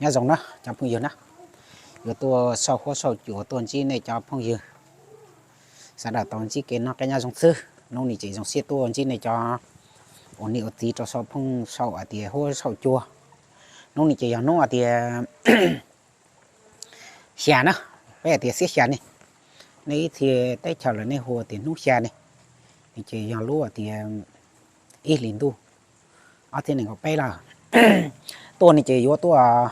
Nyob zoo na cov phooj ywg na, yuav tuaj sau huab sau cua tuaj ntsib nej cov phooj ywg sawv daws tau ntsib kev noj qab nyob zoo xwb. Hnub no ces zoo siab tuaj ntsib nej cov ua niam ua txiv rau sau phooj sau hais tias huab sau cua. Hnub no ces yog hnub hais tias xya na, peb hais tias xiab xya ne, nej ib txhia teb chaws lawm nej hu tias hnub xya ne, no ces yog lub hais tias ib hlis ntuj ob txhiab nees nkaum peb lawm. Tuaj no ces yuav tuaj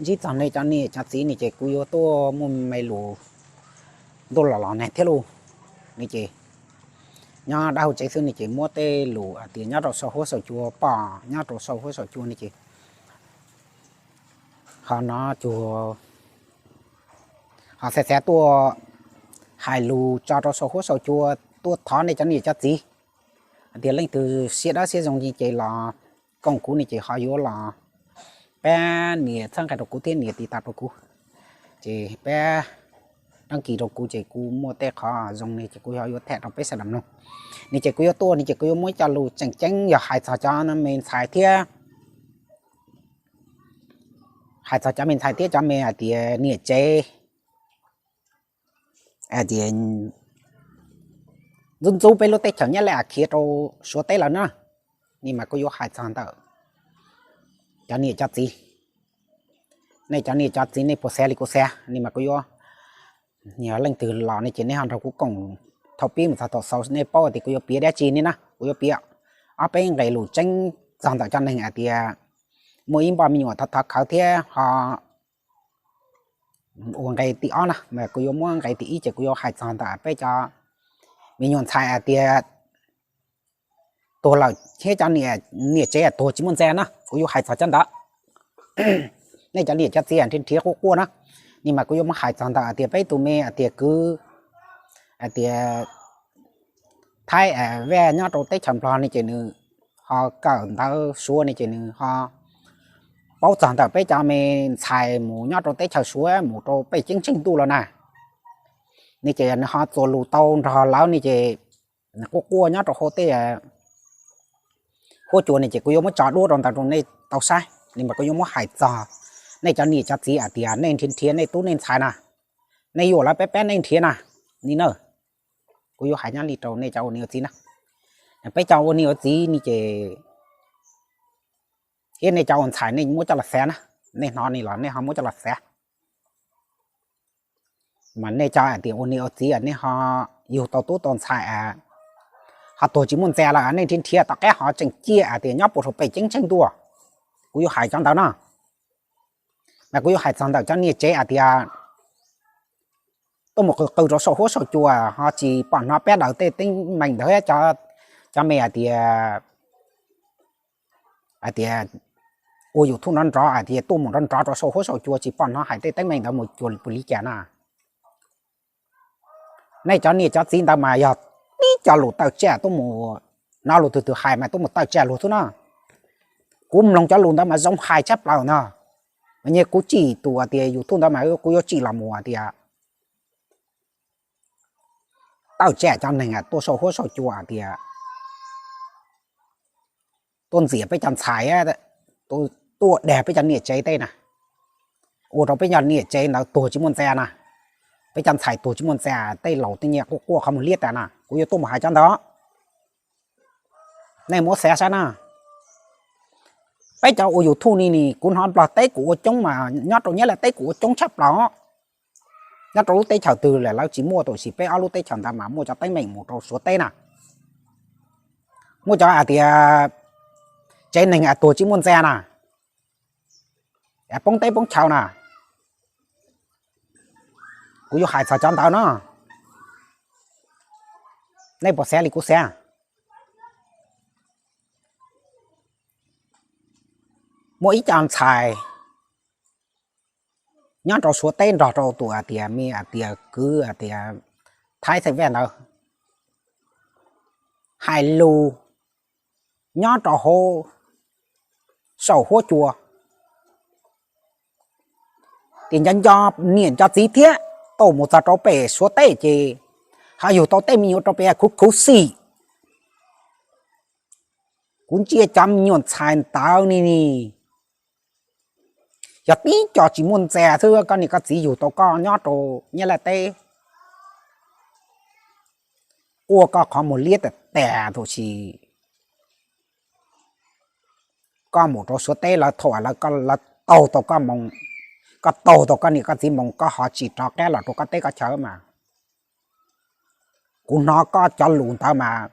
ntsib txog nej cov niam cov txiv no ces kuv yuav tuaj muaj me lus ntuj los los ne thiab lauj. No ces nyob dab hauv tsev xwb no ces muab tej lus hais tias nyob rau sau huab sau cua pom nyob rau sau huab sau cua no ces ho no cuag ho xav xav tuaj hais lus tso rau sau huab sau cua, tuaj thov nej cov niam cov txiv hais tias leej twg siab dawb siab zoo ces los koom kuv no ces ho yuav los pab nias txhawb nqa rau kuv thiab nias tiv tas rau kuv, ces pab dab kis rau kuv ces kuv muaj tej qhov zoo no ces kuv ho yuav tham rau peb sawv daws mloog. No ces kuv yuav tuaj no ces kuv yuav muab ib co lus tseem ceeb yog hais txog cov me ntxhais thiab, hais txog cov me ntxhais thiab cov me hais tias niam tsev hais tias ntxub ntxub peb lub teb chaws Nyab Laj khiav rau Suav teb lawm na. No mas kuv yuav hais txog ntawm cov niam cov txiv. Nej cov niam cov txiv nej puas xav li kuv xav? No mas kuv yuav, yog leej twg los no ces nej ho nrog kuv koom thaum pib mus txog thaum xaus nej paub tias kuv yuav piav dab tsi ne na. Kuv yuav piav ob peb nqe lus tseeb txog ntawm cov neeg hais tias muaj ib npoj me nyuam thov thov khawv thiab ho ua nqe tim ob na, mas kuv yuav muab nqe tim ib ces kuv yuav hais txog ntawm peb cov me nyuam ntxhais hais tias tuag lawm thiab cov niam tsev tuag tsis muaj ntxa na, kuv yuav hais txog cov ntawd. Nej cov niam cov txiv nrhiav nrhiav quaj quaj na, no mas kuv yuav muab hais txog ntawm hais tias peb tus me hais tias kwv hais tias Thaib Vaj nyob rau teb chaws Nplog no ces nws ho kawm ntawv Suav no ces nws ho paub txog ntawm peb cov me ntxhais mus nyob rau teb chaws Suav mus rau pej ceeb tsheej ntuj los na. No ces nws ho txuas lus tau nrog lawv no ces quaj quaj nyob rau hauv tej huab cua no ces kuv yuav muab tso duab rau ntawd rau nej tau saib, no mas kuv yuav muab hais txog nej cov niam cov txiv hais tias nej nrhiav nrhiav nej tub nej ntxhais na, nej yuav lawv pab pab nej nrhiav na, ni na. Kuv yuav hais nyob li rau nej cov ua niam ua txiv na, peb cov ua niam ua txiv no ces thiab nej cov ua ntxhais nej muab coj los xav na, nej hnov no los nej ho muab coj los xav. Mas nej cov hais tias ua niam ua txiv nej ho yug tau tub tau ntxhais ho tuag tsis muaj ntxa lawm nej nrhiav nrhiav tom qab ho tseem ciaj hais tias nyob puag saum pej ceeb tsheej ntuj, kuv yuav hais cov ntawd no. Mas kuv yuav hais txog ntawm cov niam tsev hais tias tuaj mus qw qw rau saum huab saum cua ho tsis pom hnov peb daws tej teeb meem ntawd, cov me hais tias, hais tias ua YouTube nrov nrov hais tias tuaj mus nrov nrov rau saum huab saum cua tsis pom hnov hais tej teeb meem ntawd mus cuag li cas na. Nej cov niam cov txiv ntawd mas yog tib co lus tawm tsam tuaj mus, hnov lus twg twg hais mas tuaj mus tawm tsam luag xwb na. Kuv mloog cov lus ntawd mas zoo hais tshaj plaws no. Mas nyias kuv tsim tus hais tias YouTube ntawd mas kuv yuav tsim los mus hais tias tawm tsam cov neeg tuaj saum huab saum cua hais tias tuaj ntxias peb cov ntxhais, tuaj dag peb cov niam tsev tej na, ua rau peb cov niam tsev ntawd tuag tsis muaj ntxa na, peb cov ntxhais tuag tsis muaj ntxa, tej laus tej nyiam quaj quaj qhov muag liab tas na, kuv yuav tuaj mus hais cov ntawd. Nej muab xav saib na, peb cov ua YouTube ni ni kuv hnov Nplog teb kuv ua coob mas nyob rau Nyab Laj teb kuv ua coob tshaj plaws. Nyob rau lub teb chaws twg lawm lawv tsis muaj, tab sis peb ob lub teb chaws ntawd mas muaj cov teeb meem mus rau Suav teb na, muaj cov hais tias tsev neeg tuag tsis muaj ntxa na, poob teb poob chaw na. Kuv yuav hais txog cov ntawd no, nej puas xav li kuv xav? Muaj ib co ntxhais nyob rau Suav teb nrog rau tus hais tias me hais tias kwv hais tias Thaib Xeem Vaj ntawd hais lus nyob rau hauv saum huab cua, ces nco nco niam nco txiv thiab, tau mus txog rau pem Suav teb ces ho yug tau tej me nyuam rau pem khuv khuv xim. Kuv ntsia cov me nyuam ntxhais ntawd ni ni, Yog tib co tsis muaj ntxa xwb koj niam koj txiv yug tau koj nyob rau Nyab Laj teb, quaj koj qhov muag liab tas tas tus si, koj mus rau Suav teb lawv thaum lawv taug tau koj moo, koj taug tau koj niam koj txiv moo koj ho tsis rov qab los rau koj teb koj chaw mas. Kuv hnov koj cov lus ntawd mas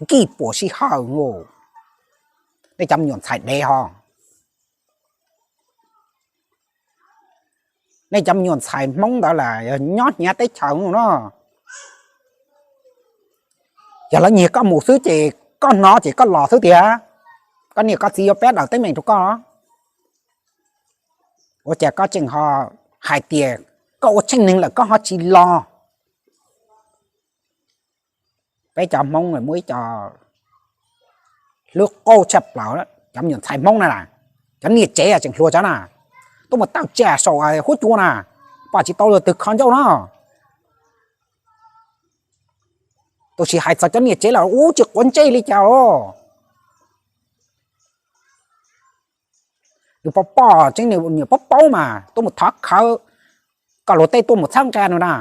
nkij puas sij hawm. Nej cov me nyuam ntxhais dev ho, nej cov me nyuam ntxhais Hmoob ntawd las yog nyob hnyav teb chaws no, yog lawv nyiag koj mus xwb ces koj hnov ces koj los xwb tiag, koj niam koj txiv yuav pab daws teeb meem rau koj. Ua cas koj tseem ho hais tias koj ua tsheej neeg lawm koj ho tsis los? Peb cov Hmoob muaj ib co hlwb qauj tshaj plaws, cov me nyuam ntxhais Hmoob na, cov niam tsev tseem hluas cov na, tuaj mus tawm tsam saum huab cua na, pom tsis tau luag twg kho ncauj no. Tab sis hais txog cov niam tsev lawm ub tsis quav ntsej li cas os. Nws pom pom tseeb, nws niam paub paub mas tuaj mus thov khawv kom luag tej tuaj mus txhawb nqa no na.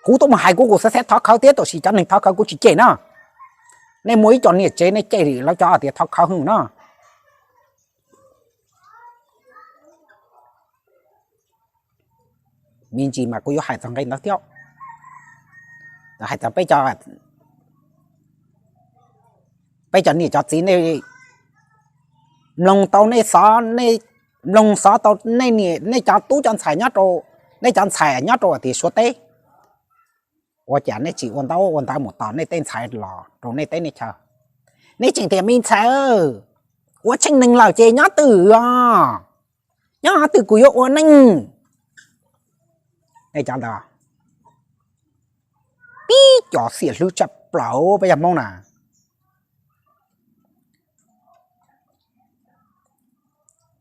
Kuv tuaj mus hais kuv kuv xav xav thov khawv thiab tab sis cov neeg thov khawv kuv tsis cem na. Nej muaj ib co niam tsev nej cem lawv cov tias thov khawv hwv no. Me ntsis mas kuv yuav hais txog nqe ntawd thiab, hais txog peb cov, peb cov niam cov txiv nej mloog tau, nej xov, nej mloog xov tau nej niam nej cov tub cov ntxhais nyob rau, nej cov ntxhais nyob rau tias Suav teb, ua cas nej tsis ua ntaub ua ntawv mus tos nej tej ntxhais los rau nej teb nej chaw? Nej tseem tias me ntxhais ua tsheej neeg lawm ces nyob twj os, nyob twj kuv yuav ua neej. Nej cov ntawd tib co xiam hlwb tshaj plaws peb cov Hmoob na.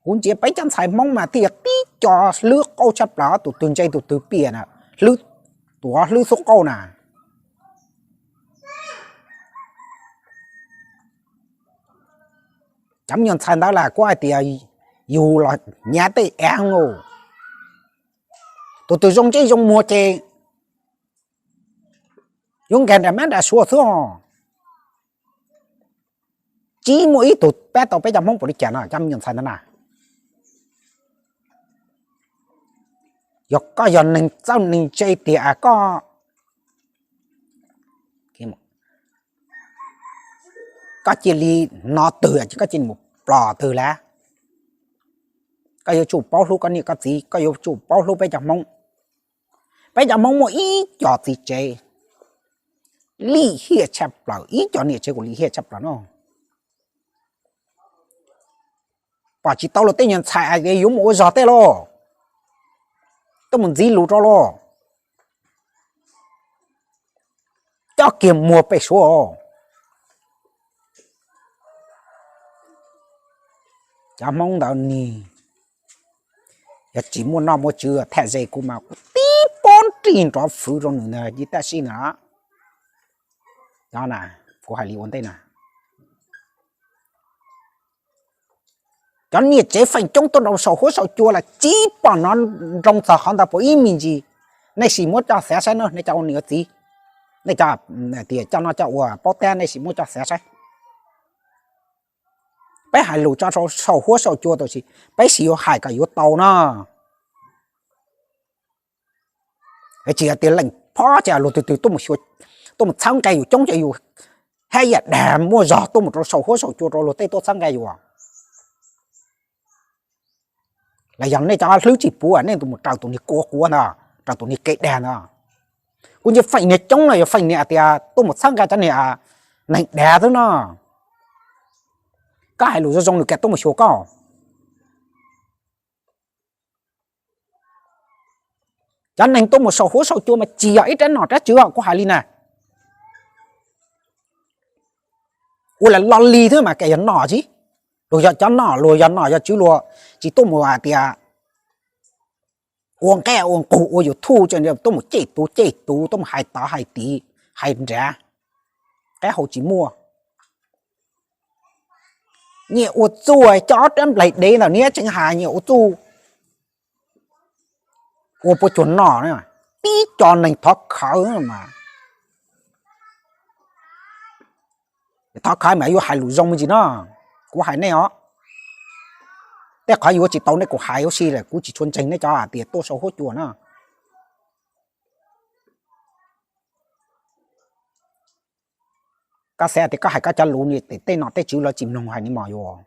Kuv ntsia peb cov ntxhais Hmoob mas thiaj yog tib co hlwb qauj tshaj plaws, tus twg ntse tus twg piam na, hlwb, tus hlwb xub qauj na. Cov me nyuam ntxhais ntawd las kuv hais tias yug los nyav tej av os. Tus twg zoo ntsej zoo muag ces yuav nkag nram mab nram suav xwb os. Tsis muaj ib tug pab tau peb cov Hmoob puas li cas no cov me nyuam ntxhais ntawd na. Yog koj yog neeg txawj neeg ntse tiag koj, koj cia li hnov twg ces koj cia li mus plos twg lawm. Koj yuav tsum paub hlub koj niam koj txiv, koj yuav tsum paub hlub peb cov Hmoob. Peb cov Hmoob muaj ib co txiv tsev lim hiam tshaj plaws, ib co niam tsev kuj lim hiam tshaj plaws no. Pom tsis tau luag tej nyuag ntxhais hais tias yuav mus ua zog tej lauj, tuaj mus ntxiv lus rau lauj, coj kiag muag pem suav. Cov Hmoob ntawd nig, yog tsis muaj noj muaj tswv tham ze kuv mas kuv tib pob nrig nrov fwv rau nws ntag ib tag sij ntawd. Kuv hais li ua ntej na, cov niam tsev feem coob tuaj rau saum huab saum cua los tsis pom nrov nroo txog qhov ntawd puas ib me ntsis. Nej sim muab coj xav saib no, nej cov ua niam ua txiv, nej cov tias coj noj coj ua paub tab, nej sim muab coj xav saib. Peb hais lus tso rau saum huab saum cua tab sis peb sim yuav hais kom yuav tau no. Tsis yog tias leej phob ces luag twg twg tuaj mus txhawb nqa yus coob ces yus haj yam dag muaj zog tuaj mus rau saum huab saum cua rau luag tej tuaj txhawb nqa yus. Los yog nej cov hlwb tsis puv nej mus raws tus niag kua quav ntag, raws tus niag kev dag ntag. Kuv ntsia feem niag coob no yog feem niag tias tuaj mus txhawb nqa cov niag neeg dag xwb no. Koj hais lus zoo zoo nws kam tuaj mus xyuas koj. Cov neeg tuaj mus saum huab saum cua mas tsis yog ib rab nom rab tswv os, kuv hais li na. Ua li los li thiab mas kam yog nom tsis. Luag yog cov nom, luag yog nom yog tswv, luag tsis tuaj mus hais tias ua nqaij ua nqug ua YouTube, tuaj mus cem tus cem tus, tuaj mus hais tod hais tid hais nrad, qab hau tsis muaj. Nyias ua txuj coj ob rab nplaig dev ntawm niab tseev hais nyias ua txuj ua puas cuag no, tib co neeg thov khawv mas. Thov khawv mas yuav hais lus zoo me ntsis no, kuv hais nej os. Tej qhov yuav tsis tau nej kuj hais huv si lawm, kuv tsis tshua ntseeg nej cov hais tias tuaj sau huab cua na. Koj xav tias koj hais koj cov lus ni tej no tej tswv lawv tsis mloog hais ni mos yuav.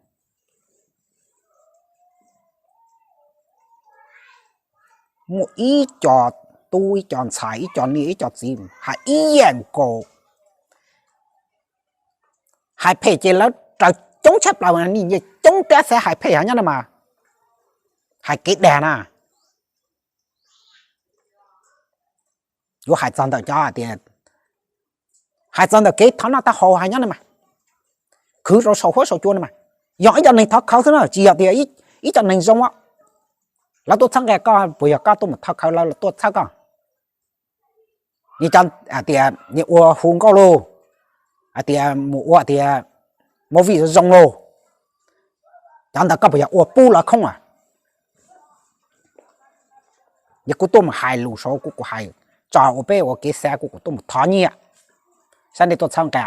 Muaj ib co tub ib co ntxhais ib co niam ib co txiv hais ib yam nkaus. Hais phem ces lawv raws coob tshaj plaws, nim nce coob rab xav hais phem hov nyob no mas. Hais kev dag na. Yuav hais txog ntawm cov hais tias, hais txog ntawm kev thov noj thov haus hais nyob no mas, khwv rau saum huab saum cua no mas, yog ib co neeg thov khawv xwb na, tsis yog tias ib co neeg zoo. Lawv tuaj txhawb nqa koj puas yog koj tuaj mus thov khawv lawv tuaj txhawb koj? Nim cov hais tias nim ua hu nkauj lauj, hais tias mus ua tias movie zoo zoo lauj, cov ntawd koj puas yog ua pub lawv khoob a? Yog kuv tuaj mus hais lus saud kuv kuv hais tso ua peb ua kev xav kuv kuv tuaj mus thov nyiaj, saib nej tuaj txhawb nqa.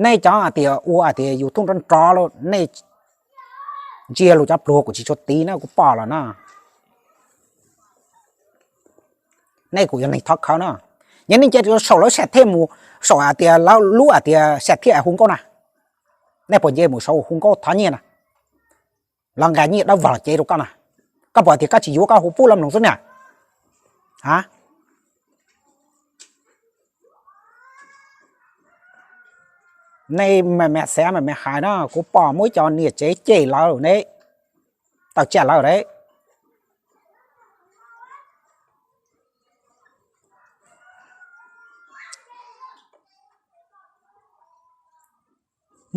Nej cov hais tias ua hais tias YouTube nrov nrov lauj, nej ntsia lus cov pluag kuv tsis tshua tiv na kuv pom lawm na. Nej kuj yog neeg thov khawv na. Nyob nej nce saum lawv sam thiaj mus, saum hais tias lawv lub hais tias sam thiaj hu nkauj na, nej puas nce mus saud hu nkauj thov nyiaj na? Los nqa nyiaj dawb vog los cev rau koj na. Koj puas tias koj tsis yuav koj hu pub lawv mloog xwb na? A, nej me me xav me me hais na, kuv pom muaj ib co niam tsev cem lawv ne, tawm tsam lawv ne.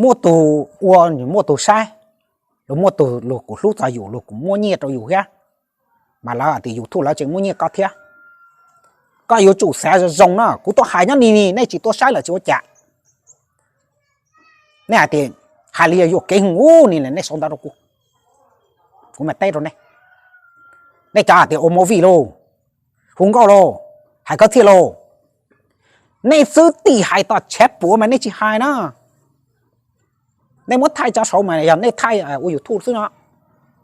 Muaj tus ua muaj tus saib, luag muaj tus luag kuj hlub txog yus luag kuj muab nyiaj rau yus thiab, mas lawv hais tias YouTube lawv tseem muab nyiaj koj thiab. Koj yuav tsum xav zoo zoo na, kuv tuaj hais nyob ni ni nej tsis tuaj saib lawm tsis ua cas. Nej hais tias hais li yog yuam kev hwv ub ni nej sau ntawv rau kuv, kuv mam teb rau nej. Nej cov hais tias ua movie lauj, hu nkauj lauj, hais khawv txhia lauj, nej xwb tim hais tom tshav puam mas nej tsis hais na. Nej muab thaij tso saud mas yog nej thaij ua YouTube xwb no,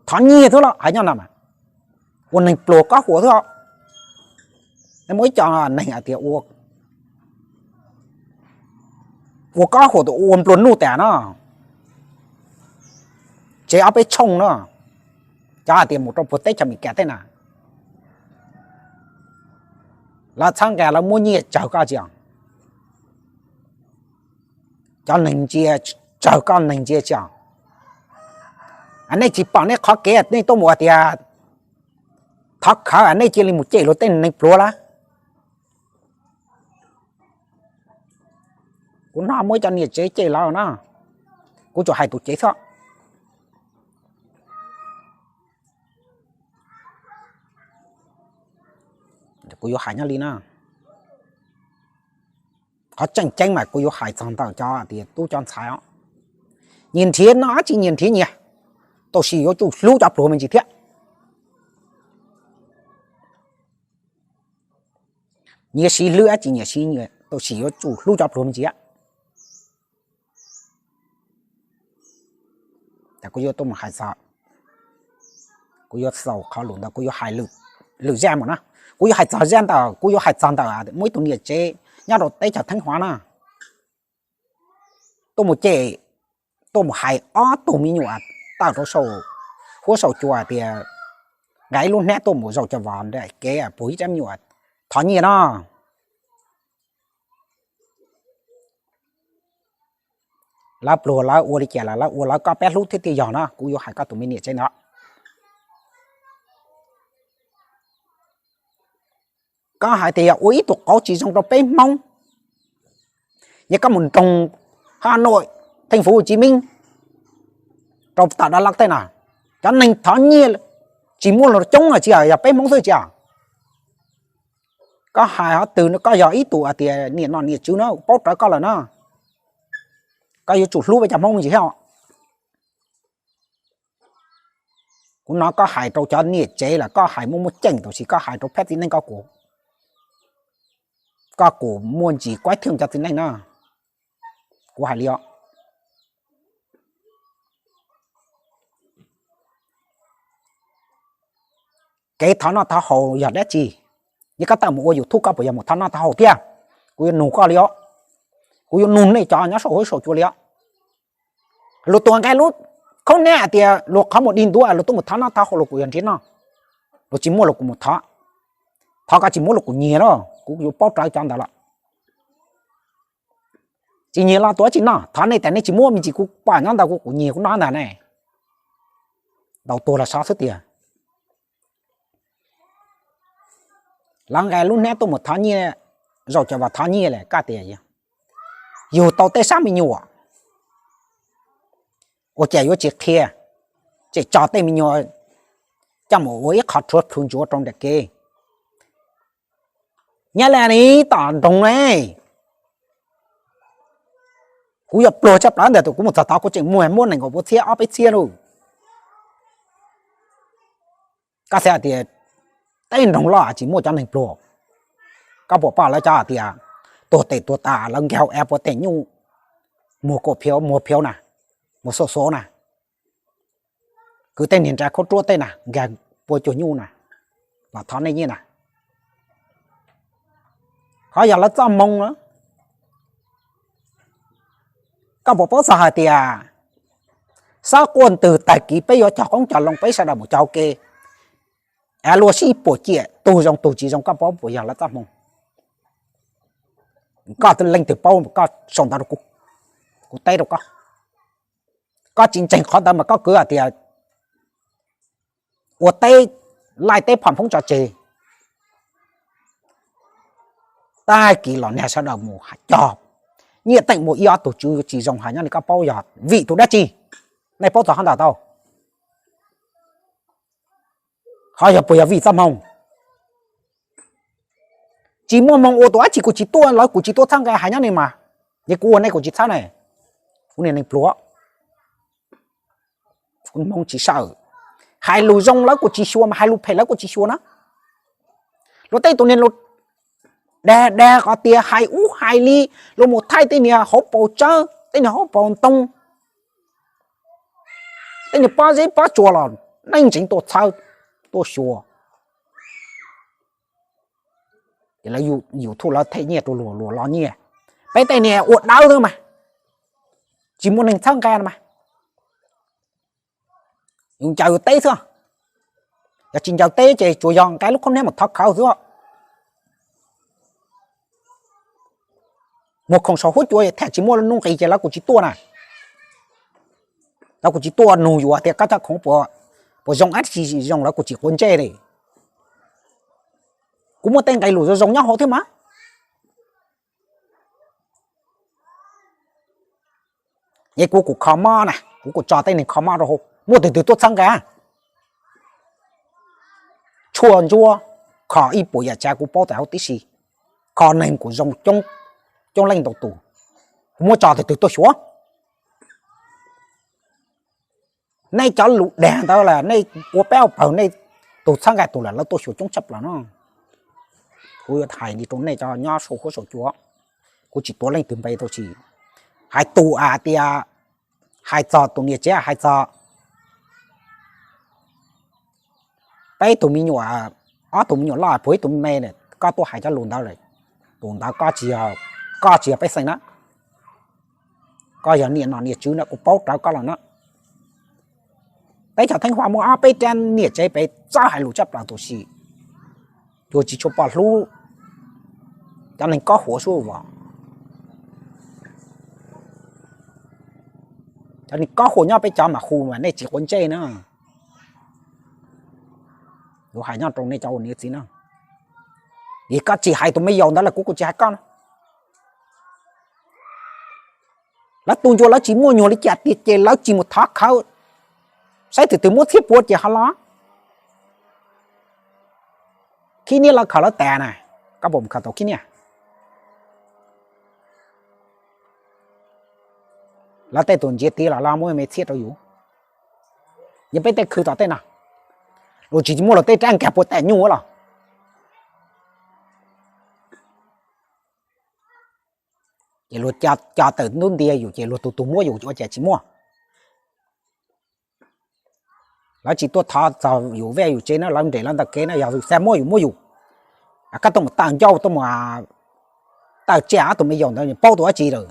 thov nyiaj xwb los hais nyob no mas, ua neeg pluag kob huam xwb os. Nej muaj ib co neeg hais tias ua kob huam tus ua nplua nuj tas no, tsev ob peb tshooj no, cov hais tias mus rau puag teb chaws Amelikas tej na, lawv txhawb nqa lawv muab nyiaj tsawg koj tsis os? Cov neeg ntsia tsawg koj neeg ntsia tsis os? Nej tsis pom nej qhov kev nej tuaj mus hais tias thov khawv nej cia li mus cem luag tej neeg pluag lawm. Kuv hnov muaj ib co niam tsev cem lawv na, kuv tsuas hais tus tsev xwb. Kuv yuav hais nyob li na, qhov tseem ceeb mas kuv yuav hais txog ntawm cov tias tub cov ntxhais os, nyias nrhiav noj dab tsi nyias nrhiav nyias, tab sis yuav tsum hlub cov pluag me ntsis thiab. Nyias siv hlwb dab tsi nyias siv, tab sis yuav tsum hlub cov pluag me ntsis. Kuv yuav tuaj mus hais txog, kuv yuav xaus qhov lus ntawd kuv yuav hais lwm zaj mus na. Kuv yuav hais txog zaj ntawm kuv yuav hais txog ntawm muaj ib tug niam tsev nyob rau teb chaws Theeb Huav na, tuaj mus cem, tuaj mus hais ob tug me nyuam tawm rau saum huab saum cua tias nqa ib lub hnab tuaj mus zaum cov vos nram kev puag ib rab me nyuam thov nyiaj no. Lawv pluag lawv ua li cas los lawv ua lawv, koj peb hlub thiab tiag yog no, kuv yuav hais koj tus me niam tsev no. Koj hais tias yog ua ib tug qauv tsis zoo rau peb Hmoob, yog koj mus nroog Hà Nội, thành phố Hồ Chí Minh, rau tom Đà Lạt tej no, cov neeg thov nyiaj tsis muaj los coob tsis yog peb Hmoob xwb tsis yog? Koj hais hov twg no, koj yog ib tug hais tias niam nom niam tswv no paub rawv koj lawm no. Koj yuav tsum hlub peb cov Hmoob me ntsis thiab os. Kuv hnov koj hais rau cov niam tsev los koj hais muaj muaj ceem, tab sis koj hais rau phab txiv neej koj kuv, koj kuv muaj ntsis kuaib thiaj cov txiv neej na. Kuv hais li os. Kev thov noj thov haus yog dab tsi? Yog koj tawm mus ua YouTube koj puas yog mus thov noj thov haus thiab? Kuv yuav nug koj li os. Kuv yuav nug nej cov nyob saum huab saum cua li os. Luag tuaj nqa lub khaub nab hais tias luag qhov muag dig ntua luag tuaj mus thov noj thov haus los kuv yog nrhiav noj, luag tsis muaj los kuv mus thov. Thov koj tsis muab los kuv nyiag los kuv yuav paub rawv cov ntawd los. Tsis nyiag los tuav tsis noj, thov nej tas nej tsis muab me ntsis kuv pom nyob ntawd kuv kuv nyiag kuv noj ntag ne. Ntaus tuag los xov xwb tiag. Lawv nqa lub hnab tuaj mus thov nyiaj, zaum cov vas thov nyiaj lawm koj tias yug tau tej sab me nyuam ua cas yuav tsis qhia, tseem tso tej me nyuam coj mus ua ib qho rhuav plhu ntsuav rau nram kev. Nyab Laj ne, tom nroog ne, kuv yog pluag tshaj plaws ntawm tus kuv mus txog tod kuv tseem muag muab nees nkaum pua txhiab ob peb txhiab lauj. Koj xav hais tias teb nroog loj tsis muaj cov neeg pluag? Koj puas pom lawv cov hais tias tuag tes tuag tas lawv nkag hauv av puav tej nyuj, muag kaum phiauv muag phiauv na, muag xauv xauv na, kwv tej niag nra khaub ruab tej na nkag pua cuag nyuj na, los thov nej nyiaj na. Qhov yog lawv txoj hmoo na. Koj puas paub txog hais tias xob quaj ntws tag kis peb yuav cog qoob cog loo peb sawv daws mus cog hauv ke, av luaj sib puam ciam tug zoo tug tsis zoo koj paub puas yog lawv txoj hmoo? Koj leej twg paub koj sau ntawv rau kuv, kuv teb rau koj. Koj tsis ntseeg qhov ntawd mas koj kwv hais tias ua teb, laij teb phom phoob tso tseg. Tag kis los nag sawv daws mus cog, nyiaj teej muaj ib ob tug tswv tsis zoo hais nyob li koj paub yog vim tus dab tsi? Nej paub txog qhov ntawd tau? Qhov yog puas yog vim txoj hmoo? Tsis muaj hmoo ua tus dab tsi kuv tsis tuaj, lawv kuv tsis tuaj txhawb nqa hais nyob ni mas, ces kuv ua nej kuv tsis txhawb ne. Kuv niag neeg pluag, kuv hmoo tsis sawm. Hais lus zoo lawv kuv tsis xyuas mas hais lus phem lawv kuv tsis xyuas na. Luag tej tus niag lus dag dag qhov tias hais ub hais li, luag mus thaij tej niag hauv paus tsawb tej niag hauv paus ntoo, tej niag pob zeb pob tsuas los neej ntseev tuaj txhawb, tuaj xyuas. Ces lawv YouTube lawv them nyiaj rau luag, luag lo nyiaj. Peb tej niag ua dawb xwb mas, tsis muaj neeg txhawb nqa no mas, yus ncaws yus teb xwb. Yog tsis ncaws teb ces tsuas yog nqa lub khaub hnab mus thov khawv xwb. Muag khoom saum huab cua tham tsis muaj nuj nqis ces lawv kuv tsis tuaj na. Lawv kuv tsis tuaj nug yus tias koj cov khoom puas zoo ab tsi zoo, lawv kuv tsis quav ntsej li. Kuv muaj tej nqe lus zoo zoo nyob hauv thiab mas. Es kuv kuv kho mob na, kuv kuv tso tej neeg kho mob rau hauv, muaj twg twg tuaj txhawb nqa? Tshuaj ntsuab, kho ib puas yam tsav kuv paub tawm hauv tib si, kho neeg kuv zoo coob leej ntau tus, kuv muab tso twg twg tuaj xyuas? Nej cov lus dag ntawd las nej ua peb ua pawg, nej tus txhawb nqa tus lawm lawv tuaj xyuas coob tshaj plaws no. Kuv yuav hais li rau nej cov nyob saum huab saum cua, kuv tsis tuav leej twg npe tau tsis, hais tus hais tias, hais txog tus niam tsev hais txog peb tug me nyuam, ob tug me nyuam loj puag ib tug me me, koj tuaj hais cov lus ntawd lawm, tus ntawd koj tsis yog pej xeem na, koj yog niam nom niam tswv na, kuv paub rawv koj los na. Teb chaws Theej Huas muaj ob peb rab niam tsev pem txawj hais lus tshaj plaws tus si, yus tsis tshua pom hlub cov neeg kob huam sub vos. Cov neeg kob huam nyob peb cov mas hu mas nej tsis quav ntsej na. Yuav hais nyob rau nej cov ua niam txiv na, es koj tsis hais tus me yaus ntawd los kuv kuv tsis hais koj na. Lawv tu ncua lawv tsis muaj nyuag li cas tiag ces lawv tsis mus thov khawv, saib twg twg muab txhiab puav ces ho los. Khib niab lawv khaws lawv tas na, koj puas mus khaws tau khib niab? Lawv tej tus ntsiav tiv los lawv muab me txhiab rau yus. Yog peb tej khw tom tej no, luag tsis muaj luag tej rab nkag puas tam nyuj los. Ces luag co tawm ntub ntiag yus ces luag tus tus muab yus ua cas tsis muaj. Lawv tsis tuaj thov txog yus vaj yus tsev na, lawv nres lawv ntawm kev na, yog yus xav muab yus muab yus. Koj tuaj mus tawm ncauj tuaj mus tawm tsam ob tug me yaus ntawd paub tus dab tsi lawm.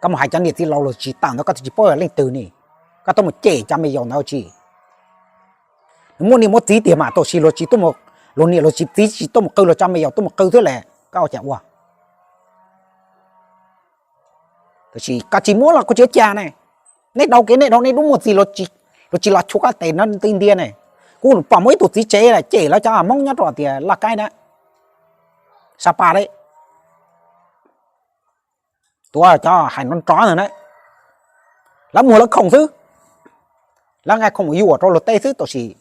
Koj mus hais cov niam txiv laus luag tsis tawm ntawd koj twb tsis paub yog leej twg ne. Koj tuaj mus cem cov me yaus ntawd tsi. Nws muaj niam muaj txiv tiag mas tab sis luag tsis tuaj, luag niam luag txiv tsis tuaj mus qw, luag cov me yaus tuaj mus qw thiab lawm koj ua cas ua. Tab sis koj tsis muab los kuv tsis ua cas ne. Nej dhau kev nej dhau nej dub muaj txiv, luag tsis los chua koj tes no ti ntiag ne. Kuv pom muaj ib tug txiv tsev cem lawv cov Hmoob nyob rau tias Laj Kaib na, Sa Pa li. Tuav cov hais nrov nrov ntawd na, lawv muag lawv khoom xwb, lawv nqa khoom mus yuam rau luag tej xwb tab sis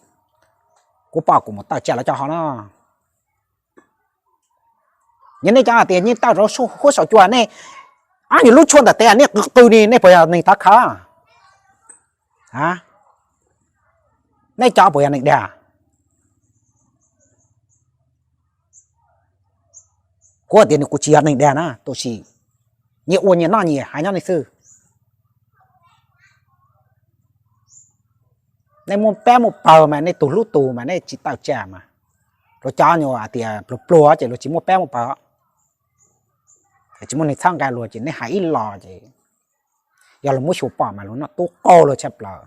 kuv pom kuv mus tawm tsam lawv cov hov no. Yog nej cov hais tias yeej tawm rau huab saum cua nej, ob nyuag lub tshuaj ntawm tes nej qw qw ni nej puas yog neeg thov khawv? Nej cov puas yog neeg dag? Kuv tias nws kuv tsis yog neeg dag na tab sis nyias ua nyias noj nyias hais nyob nej xwb. Nej muaj pab muaj pawg mas nej tus hlub tus mas nej tsis tawm tsam mas luag cov nyuag hais tias pluag pluag ces luag tsis muaj pab muaj pawg, tsis muaj neeg txhawb nqa luag ces nej hais ib los ces yog luag muab xyuas pom mas luag noj tub qaug luag tshaj plaws.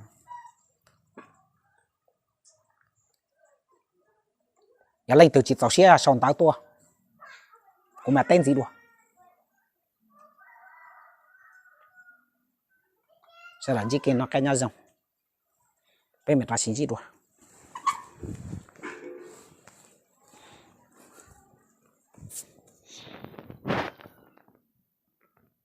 Yog leej twg tsis txaus siab sau ntawv tuaj, kuv mam teb ntxiv dua. Sawv daws ntsib kev noj qab nyob zoo, peb mam rov sib ntsib dua.